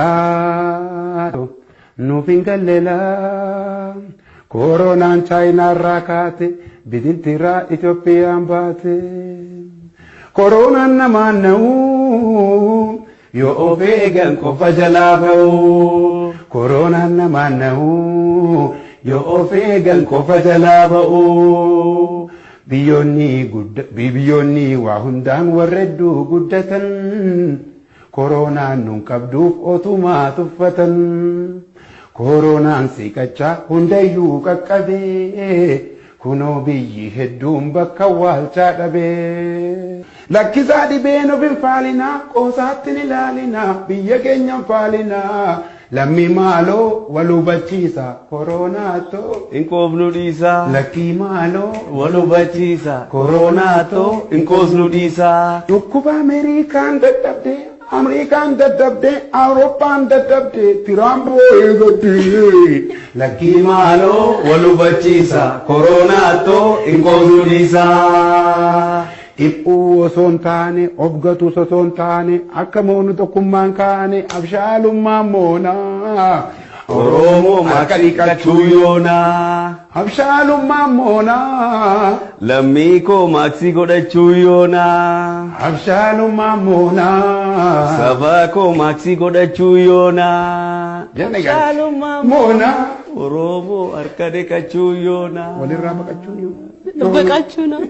Galleelaa nuuf hin galleelaa koronaan chaayinaarraa kaate biqiltiirraa Itoophiyaan baate koronaan namaan na'uu yoo of eegan qofa jalaa ba'u koronaan namaan na'uu yoo of eegan qofa jalaa ba'u. Biyyoonni waa hundaan warra hedduu guddatan koronaan nun qabduuf otumaa tuffatan. Koronaan siqachaa hundayyuu qaqqabee kunoo biyyi hedduun bakka waalchaa dhabee. Lakkisaa dhibeen of hin faalinaa qoosaatti hin ilaalinaa biyya keenya hin faalinaa. Lammii maaloo wal hubachiisa koronaatoo. Hin qoofnu dhiisaa. Lakkii maaloo wal hubachiisa koronaatoo. Hin qoosnu dhiisaa. Dhukkuba Ameerikaan dadhabdee Ameerikaan dadhabdee Awurooppaan dadhabdee Tiraamp eegattee. Lakkii maaloo wal hubachiisa koronaatoo. Hin qoosnu dhiisaa. Dhiphuu osoo hin taane of gatus osoo hin taane akka moonu tokkummaan kaane abshaalummaan moonaa. Oromoo harka dhiqachuu yoonaa. Abshaalummaan moonaa. Lammii koo maaksii godhachuu yoonaa. Abshaalummaan moonaa. Saba koo maaksii godhachuu yoonaa. Abshaalummaan moonaa. Oromoo harka dhiqachuu yoonaa. Walirraa baqachuu yoonaa. Baqachuu naa.